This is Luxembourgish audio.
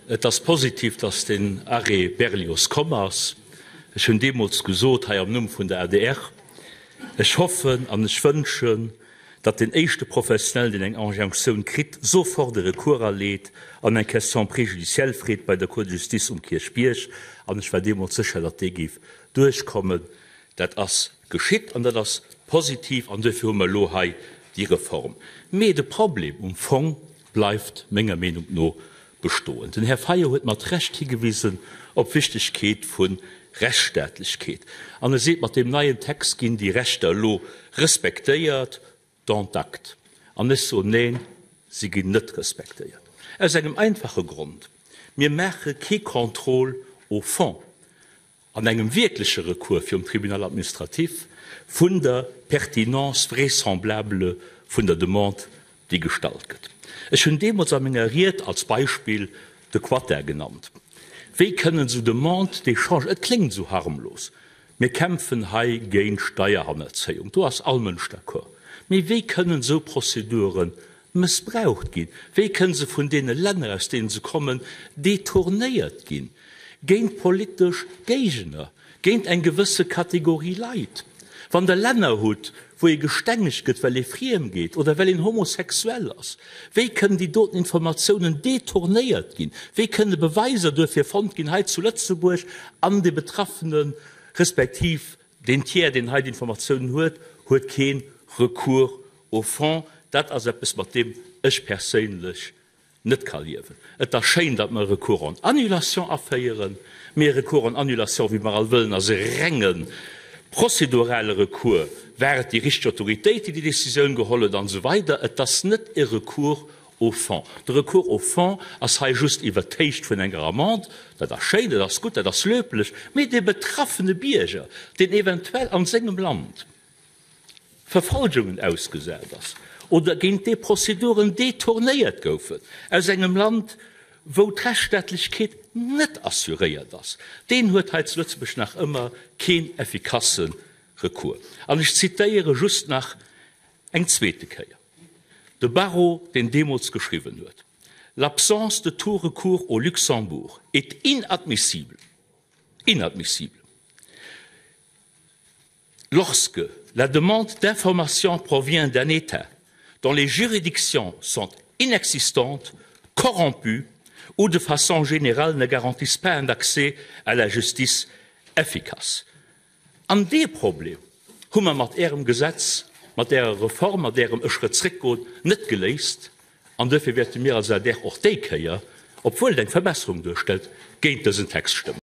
Et ass positiv, dass den Arrêt Berlioz komm ass. Ech hunn deemools gesot, hei am Numm vun der adr, Ech hoffen an ech wënschen, datt deen éischte Professionellen, deen eng Injonctioun kritt, sofort e Recours aleet an eng Question préjudicielle freet bei der Cour de justice um Kierchbierg. An ech war deemools sécher, datt dee géif duerchkommen. Dat ass geschitt an dat ass positiv an duerfir hu mer elo hei déi Reform. Mee de Problem um Fong bleift menger Meenung no bestoen. Den Här Fayot huet mat Recht higewisen op d'Wichtigkeet vu Rechtsstaatlechkeet an e seet, mat deem neien Text ginn déi Rechter elo respektéiert, dont acte. An ech soen, Neen, si ginn net respektéiert. Aus engem einfache Grond, Mir maache kee Contrôle au fond. An engem wierkleche Recours virum Tribunal administratif vun der Pertinence vraisemblable vun der Demande, déi gestallt gëtt. Ech hunn deemools a menger Ried als Beispill de Quatar genannt. Wéi kënnen esou Demandes d'échange, et kléngt esou harmlos, mir kämpfen hei géint Steierhannerzéiung, do ass all Mënsch d'accord, mee wéi kënnen esou Prozeduren mëssbraucht ginn? Wéi kënne se vun deene Länner, aus deene se kommen, detournéiert ginn géint politesch Géigner, géint eng gewësse Kategorie Leit? Wann Der Länner hutt, wou ee gestengegt gëtt, well ee friem geet oder well een homosexuell ass, wéi kënnen déi doten Informatiounen detournéiert ginn? Wéi kënne Beweiser duerfir fonnt ginn hei zu Lëtzebuerg an de Betraffene respektiv deen Tiers, deen hei d'Informatiounen huet, huet kee Recours Au fond, dat ass eppes, mat deem ech perséinlech net ka liewen. Et ass schéin, datt mer e Recours en annulation aféieren, mee e Recours en annulation, wéi mer all wëllen, ass e renge prozedurale Recours, war et déi richteg Autoritéit, déi déi Décisioun geholl huet an esou weider. Et ass net e Recours au fond. De Recours au fond ass hei just iwwert d'Héicht vun enger Amende. Dat ass schéin, dat ass gutt, dat ass löblech, mee dee betraffene Bierger, deen eventuell an sengem Land, Verfolgungen ausgesat ass oder géint dee Prozeduren detournéiert goufen aus engem Land, wou d'Rechtsstaatlechkeet net assuréiert ass, deen huet hei zu Lëtzebuerg nach ëmmer keen effikasse Recours. An ech zitéiere just nach eng zweete Kéier de Barreau, deen deemools geschriwwen huet, L'absence de tout recours au Luxembourg est inadmissible, inadmissible. Lorsque la demande d'information provient d'un État dont les juridictions sont inexistantes, corrompues ou de façon générale ne garantissent pas un accès à la justice efficace. An dee Problem hu mer mat Ärem Gesetz, mat Ärer Reform, mat Ärem e Schrëtt zréckgoen net geléist. An duerfir wäerte mir als adr och déi Kéier, obwuel et eng Verbesserung duerstellt, géint dësen Text stëmmen.